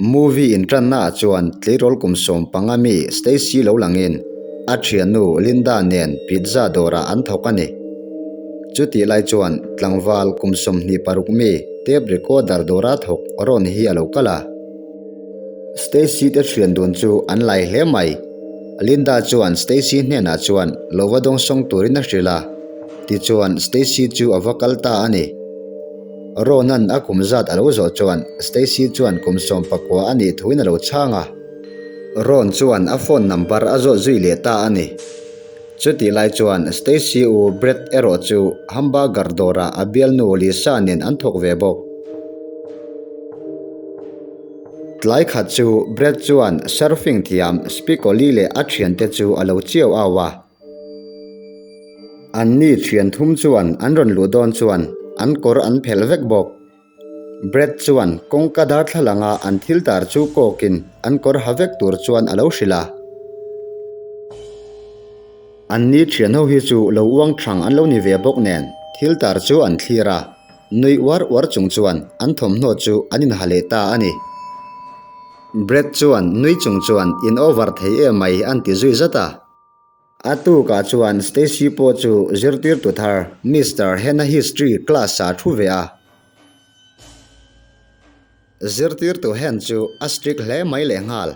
Movie inṭannaah chuan tleirawl kum 15 mi Stacy lo langin a ṭhiannu Linda nen pizza dawrah an thawk a ni. Chutih lai chuan tlangval kum 26 mi tape recorder dawra thawk Ron hi a lo kal a. Stacy te ṭhian dun chu an lai hle mai. Linda chuan Stacy hnenah chuan lo va dawngsawng turin a hrilh a, tichuan Stacy chu a va kal ta a ni. Ronan a kum zat a lo zawh chuan Stacy chuan kum 19 a nih thuin a lo chhang a. Ron chuan a phone number a zawt zui leh ta a ni. Chutih lai chuan Stacy u Brett erawh chu hamburger dawrah a bialnu Lisa nen an thawk ve bawk. Tlai khat chu Brett chuan surfing thiam Spicoli leh a thiante chu a lo chiau au a. An ni thian thum chuan an rawn luh dawn chuan an kawr an phelh vek bawk. Brad chuan kawngka darthlalanga an thil tar chu kawkin an kawr ha vek tur chuan a lo hrilh a. An ni thian ho hi chu lo uang thang an lo ni ve bawk nen thil tar chu an thlir a, nui uar uar chung chuan an thawmhnaw chu an inha leh ta a ni. Brad chuan nui chung chuan in over thei em mai an ti zui zat a. A tukah chuan Stacy pawh chu zirtirtu thar Mister Hena History class-ah thu ve a. Zirtirtu Hen chu a strict hle mai lehnghal.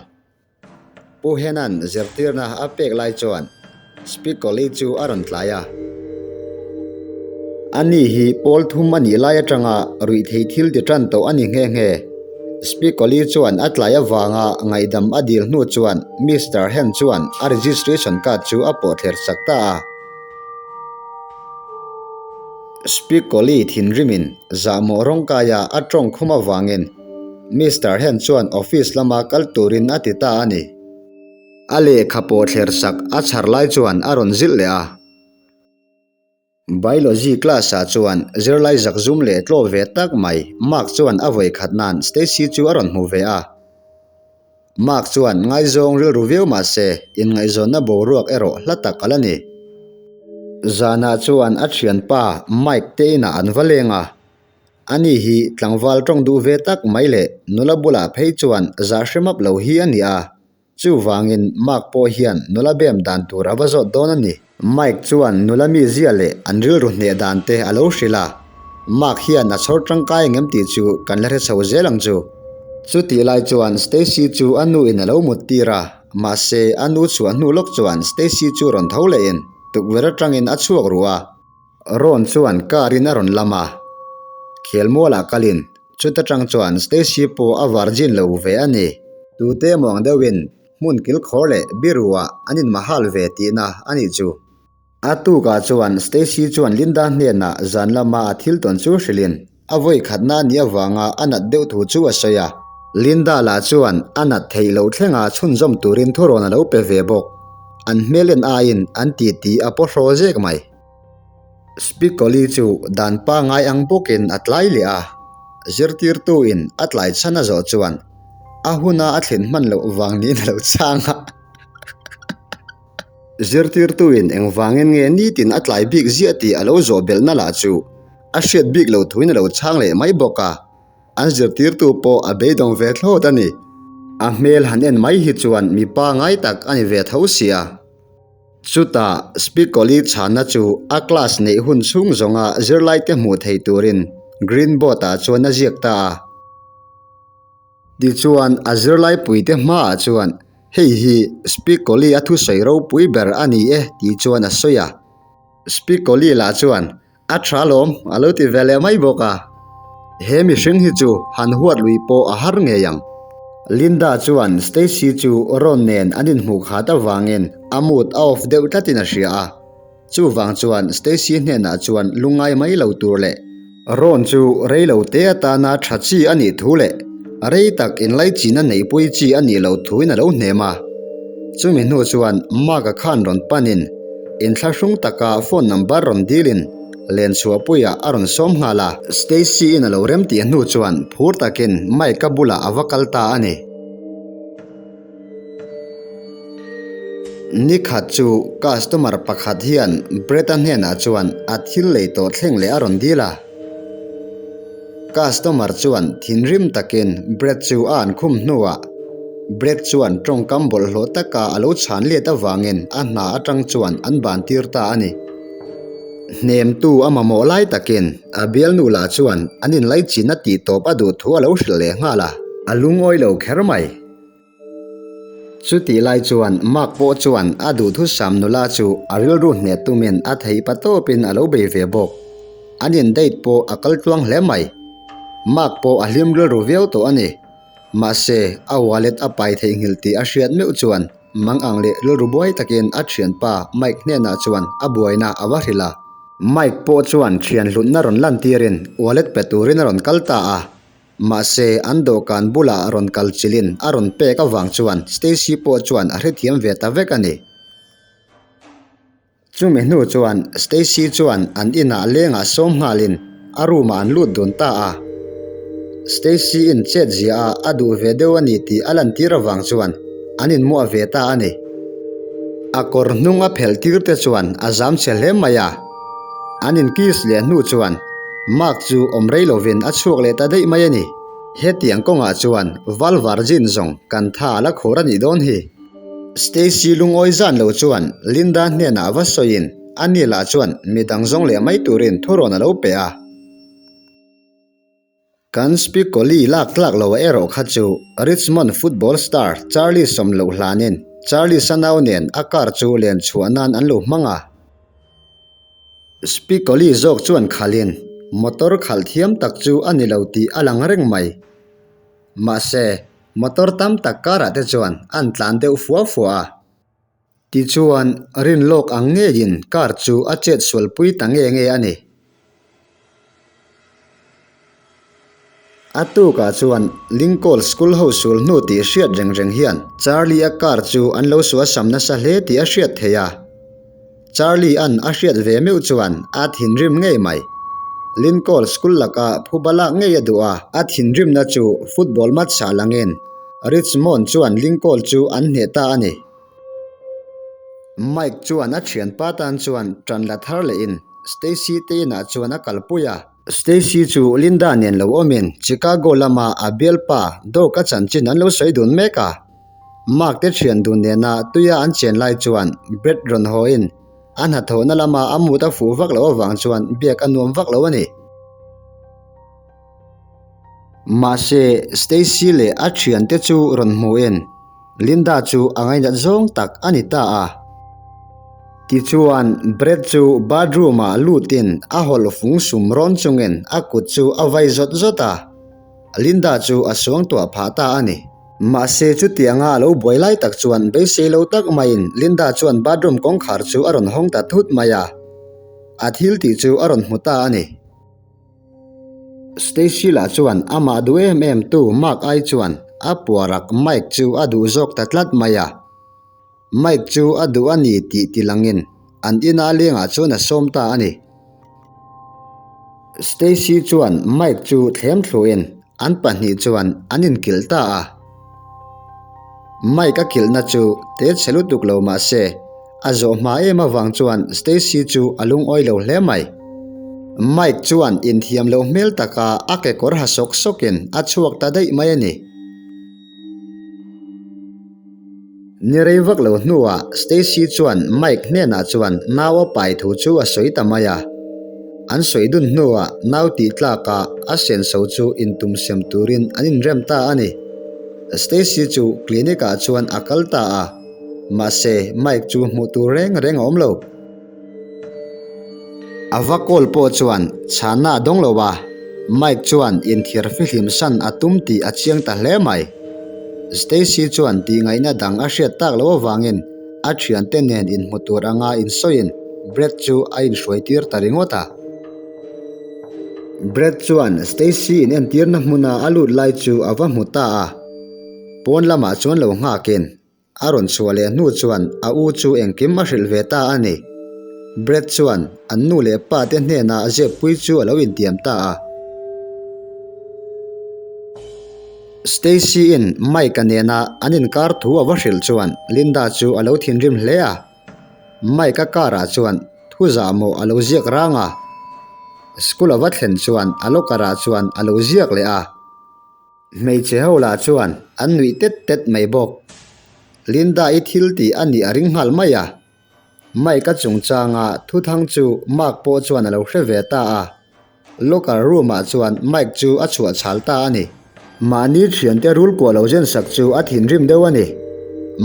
Pu Hena'n zirtirna a pek lai chuan Spicoli chu a rawn tlai a. Ani hi pawl thum a nih lai atanga ruihthei thil ti tan tawh a ni nghe nghe. Spicoli chuan a tlai avanga ngaihdam a dil hnu chuan Mister Hen chuan a registration card chu a pawh thler sak ta a. Spicoli thinrimin zahmawh rawngkaia a tawng khum avangin Mister Hen chuan office lama kal turin a ti ta a ni. A lehkha pawh thler sak a chhar lai chuan a rawn zilh leh a. Biology class ah chuan zirlai zakzum leh tlaw ve tak mai Mark chuan a vawi khat nan Stacy chu a rawn hmu ve a. Mark chuan ngaizawng rilru viau mah se inngaihzawnna boruak erawh hla tak a la ni. Zanah chuan a thianpa Mike te inah an va leng a. Ani hi tlangval tawng duh ve tak mai leh nula bulah phei chuan zah hre map lo hi a ni a. Chuvangin Mark pawh hian nula bem dan tur a va zawt dawn a ni. Mike chuan nula mi zia leh an rilru hneh dan te a lo hrilh a. Mark hian a chhawr tangkai engem tih chu kan la hre chho zel ang chu. Chutih lai chuan Stacy chu a nu in a lo mut tir a, mahse a nu chhuah hnu lawk chuan Stacy chu rawn tho lehin tukverh atangin a chhuak ruh a. Ron chuan car in a rawn lam a, khelmualah kalin Chuta tang chuan Stacy pawh a virgin lo ve a ni. Tute muang deuhin hmun kilkhawr leh biruah an inmahal ve tihna a nih chu. A tukah chuan Stacy chuan Linda hnenah zan lama a thil tawn chu hrilhin a vawi khatna a nih avanga a nat deuh thu chu a sawi a. Linda lah chuan a nat theih loh thlenga chhunzawm turin thurawn a lo pe ve bawk. An hmel en aiin an titi a pawhraw zek mai. Spicoli chu dan pangai ang bawkin a tlai leh a, zirtirtuin a tlai chhan a zawh chuan a huna a thlen hman loh vang niin a lo chhang a. Zirtirtuin engvangin nge nitin a tlai bik ziah tih a lo zawh belhna lah chu a hriat bik lo thuin a lo chhang leh mai bawk a, an zirtirtu pawh a beidawng ve thlawt a ni. A hmel han en mai hi chuan mi pangai tak a ni ve tho sia. Chutah Spicoli chhanna chu a class neih hun chhung zawnga zirlaite hmuh thei turin green board ah chuan a ziak ta a. Tichuan a zirlaipuite hmaah chuan hei hi Spicoli a thusawi ropui ber a ni e tih chuan a sawi a. Spicoli lah chuan A tha lawm, a lo ti ve leh mai bawk a. He mihring hi chu han huat lui pawh a har ngei ang. Linda chuan Stacy chu Ron nen an inhmuh khat avangin a mood a off deuh tlatin a hria a. Chuvang chuan Stacy hnenah chuan lungngai mai lo tur leh Ron chu rei lo te atana tha chi a nih thu leh rei tak inlaichin a neihpui chi a nih loh thuin a lo hnem a. Chumi hnu chuan Mark-a khan rawn panin inthlahrung taka phone number rawn dilin Lenchhuahpuiah a rawn sawm nghal a. Stacy-in a lo rem tih hnu chuan phur takin Mike-a bulah a va kal ta a ni. Nikhat chu customer pakhat hian Brett-a hnenah chuan a thil lei tawh thleng leh a rawn dil a. Customer chuan thinrim takin Brad chu a an khum hnuah Brad chuan tawngkam bawlhhlawh taka a lo chhan let avangin a hna atang chuan an ban tir ta a ni. Hnemtu a mamawh lai takin a bialnu lah chuan an inlaichin a tih tawp a duh thu a lo hrilh leh nghal a. A lungawi lo kher mai. Chutih lai chuan Mark pawh chuan a duhthusam nula chu a rilru hneh tumin a theih pa tawpin a lo bei ve bawk. An in date pawh a kal tluang hle mai. Mark pawh a hlim rilru viau tawh a ni. Mahse, a wallet a pai theihnghilh tih a hriat meuh chuan mang ang leh rilru buai takin a thianpa Mike hnenah chuan a buaina a va hrilh a. Mike pawh chuan thian hlutna rawn lantirin wallet pe turin a rawn kal ta a. Mahse, an dawhkan bulah rawn kal chilhin a rawn pek avang chuan Stacy pawh chuan a hrethiam ve ta vek a ni. Chumi hnu chuan Stacy chuan an inah lengah sawm nghalin a room-ah an lut dun ta a. Stacy-in chet zia a a duh ve deuh a ni tih a lantir avang chuan an inmuah ve ta a ni. A kawr hnung a phelh tir te chuan a zam chhe hle mai a. An inkiss leh hnu chuan Mark chu awm rei lovin a chhuak leh ta daih mai a ni. Hetiang kawngah chuan Val Virgin zawng kan tha a la khur a nih dawn hi. Stacy lungawi zan lo chuan Linda hnenah va sawiin ani lah chuan midang zawng leh mai turin thurawn a lo pe a. Kan Spicoli lak tlak lo erawh kha chu Richmond football star Charlie sawm loh hlanin Charlie Sanau nen a car chu len chhuah nan an lo hmang a. Spicoli zawk chuan khalhin motor khalh thiam tak chu a ni lo tih a lang reng mai. Mahse, motor tam tak karah te chuan an tlan deuh fua fua a. Tichuan, rin lawk ang ngeiin car chu a chet sualpui ta nge nge a ni. A tukah chuan Lincoln School ho sul hnu tih hriat reng reng hian Charlie-a car chu an lo suasam nasa hle tih a hriat theih a. Charlie-a'n a hriat ve meuh chuan a thinrim ngei mai. Lincoln School laka phuba lak ngei a duh a, a thinrimna chu football match ah langin Richmond chuan Lincoln chu an hneh ta a ni. Mike chuan a thianpa tan chuan tan la thar lehin Stacy te inah chuan a kalpui a. Stacy chu Linda nen lo awmin Chicago lama a bialpa Doug a chanchin an lo sawi dun mek a. Mark te thian dun nena tuia an chen lai chuan Brett rawn hawin a hnathawhna lama a mut a fuh vak loh avang chuan biak a nuam vak lo a ni. Mahse, Stacy leh a thiante chu rawn hmuhin Linda chu a ngainat zawng tak a ni ta a. Tichuan, Brad chu bathroom-ah lutin a hawlh fung sum rawn chungin a kut chu a vai zawt zawt a. Linda chu a suangtuah phah ta a ni. Mahse, chutianga a lo buai lai tak chuan beisei lo tak maiin Linda chuan bathroom kawngkhar chu a rawn hawng ta thut mai a. A thil tih chu a rawn hmu ta a ni. Stacy lah chuan amah duh em em tu Mark ai chuan a puarak Mike chu a duh zawk ta tlat mai a. Mike chu a duh a ni tih ti langin an ina lengah chuan a sawm ta a ni. Stacy chuan Mike chu thlem thluin an pahnih chuan an inkilh ta a. Mike a kilhna chu te chhe lutuk lo mah se, A zawh hma em avang chuan Stacy chu a lungawi lo hle mai. Mike chuan inthiam loh hmel taka a kekawr ha sawk sawkin a chhuak ta daih mai a ni. Ni rei vak lo hnuah Stacy chuan Mike hnenah chuan nau a pai thu chu a sawi ta mai a. An sawi dun hnuah nau tih tlakah a senso chu intum sem turin an inrem ta a ni. Stacy chu clinic ah chuan a kal ta a. Mahse, Mike chu hmuh tur reng reng a awm lo. A va call pawh chuan chhanna a dawng lo a, Mike chuan inthiar fihlim san a tum tih a chiang ta hle mai. Stacy chuan tihngaihna dang a hriat tak loh avangin a thiante nen inhmu tur anga insawiin Brad chu a inhruai tir ta ringawt a. Brad chuan Stacy inentirna hmuna a lut lai chu a va hmu ta a. Pawn lamah chuan lo nghakin a rawn chhuah leh hnu chuan a u chu engkim a hrilh ve ta a ni. Brad chuan an nu leh pa te hnenah a zep-pui chu a lo intiam ta a. Stacy-in Mike-a nena an inkar thu a va hrilh chuan Linda chu a lo thinrim hle a. Mike-a car-ah chuan thu zahmawh a lo ziak rang a. School a va thlen chuan a locker ah chuan a lo ziak leh a. Hmeichhe ho lah chuan an nuih tet tet mai bawk. Linda-i thil tih a nih a ring nghal mai a. Mike-a chungchanga thuthang chu Mark pawh chuan a lo hre ve ta a. Locker room ah chuan Mike chu a chhuah chhal ta a ni. Mahni thiante rul kuah lo zen sak chu a thinrim deuh a ni.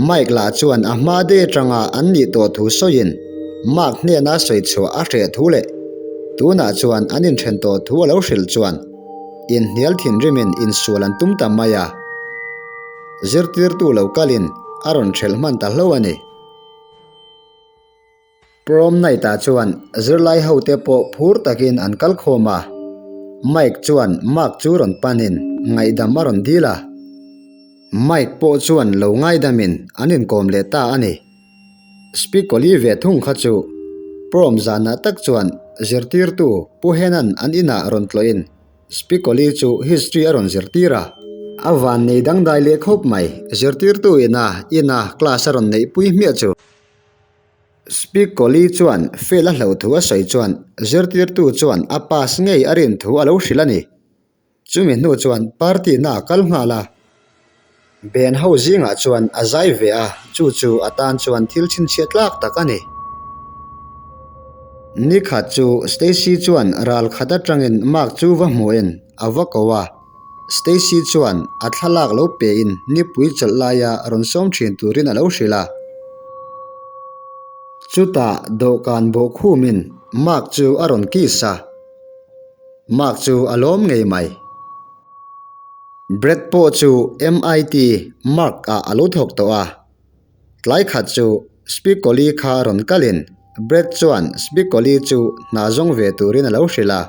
Mike lah chuan a hma de atanga an nih tawh thu sawiin Mark hnena sawi chhuah a hreh thu leh tunah chuan an inthen tawh thu a lo hrilh chuan inhnial thinrimin insual an tum ta mai a. Zirtirtu lo kalin a rawn hrelh hman ta hlo a ni. Prom Night-ah chuan zirlai hote pawh phur takin an kal khawm a, Mike chuan Mark chu rawn panin ngaihdam a rawn dil a. Mike pawh chuan lo ngaidamin an inkawm leh ta a ni. Spicoli ve thung kha chu Prom zanah tak chuan zirtirtu Pu Henan an inah rawn tlawhin Spicoli chu history a rawn zirtir a. A vannei dangdai leh khawp mai, zirtirtu ina ina class a rawn neihpui hmiah chu. Spicoli chuan fail a hloh thu a sawi chuan zirtirtu chuan a pass ngei a rin thu a lo hrilh a ni. Chumi hnu chuan party na a kal nghal a. Ben ho zingah chuan a zai ve a, chu chu a tan chuan thil chhinchhiah tlak tak a ni. Nikhat chu Stacy chuan ral khat atangin Mark chu va hmuhin a va ko a. Stacy chuan a thlalak lo pein nipui chawlh laia rawn sawm thin turin a lo hrilh a. Chutah dawhkan bawh khumin Mark chu a rawn kiss a. Mark chu a lawm ngei mai. Brad pawh chu MIT Mark-ah a lo thawk tawh a. Tlai khat chu Spicoli kha rawn kalin Brad chuan Spicoli chu hna zawng ve turin a lo hrilh a.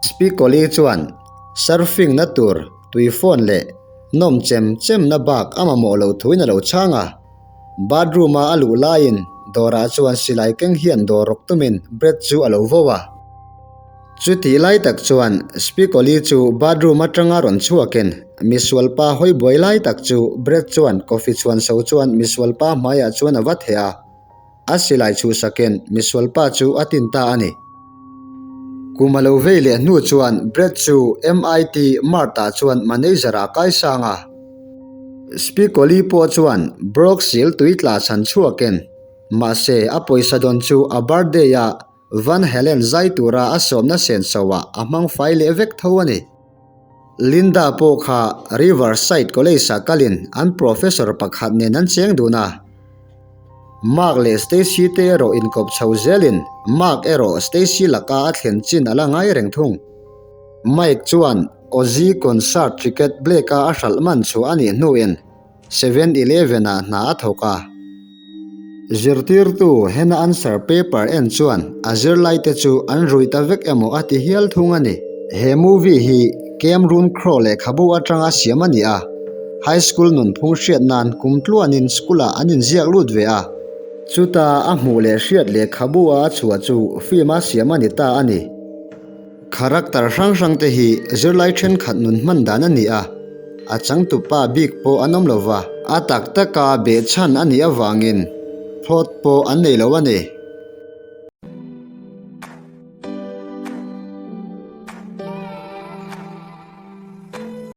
Spicoli chuan surfing na tur tui phone leh nawm chem chem na bak a mamawh loh thuin a lo chhang a. Bathroom a a luh laiin dawrah chuan silai keng hian dawr rawk tumin Brad chu a lo vo a. Chutih lai tak chuan Spicoli chu bathroom atanga rawn chhuakin misualpa hawi buai lai tak chu Brad chuan coffee chhuan so chuan misualpa hmaiah chuan a va theh a. A silai chhuhsakin misualpa chu a tin ta a ni. Kum a lo vei leh hnu chuan Brad chu MIT Mart-ah chuan manager-ah a kaisang a. Spicoli pawh chuan Brock sil tui tla chhan chhuakin mahse a pawisa dawn chu a birthday-ah Van Halen zai tura a sawmna senso-ah a hmang fai leh vek tho a ni. Linda pawh kha Riverside College-ah kalin an professor pakhat nen an cheng dun a. Mark leh Stacy te erawh inkawp chho zelin Mark erawh Stacy laka a thlen chin a la ngai reng thung. Mike chuan Ozzy concert ticket Blake-a a hralh man chhuah a nih hnuin 7-Eleven-ah hna a thawk a. Zirtirtu hena answer paper en chuan a zirlaite chu an rui ta vek emaw a ti hial thung a ni. He movie hi Cameron Crowe lehkhabu atanga siam a ni a, high school nunphung hriat nan kum tluanin school-ah an inziak lut ve a. Chuta a hmuh leh hriat lehkhabu a a chhuah chu film-a siam a ni ta a ni. Character hrang hrang te hi zirlai thenkhat nun hman dan a ni a, a changtupa bik pawh an awm lo va. A tak taka behchhan a nih avangin plot pawh an nei lo a ni.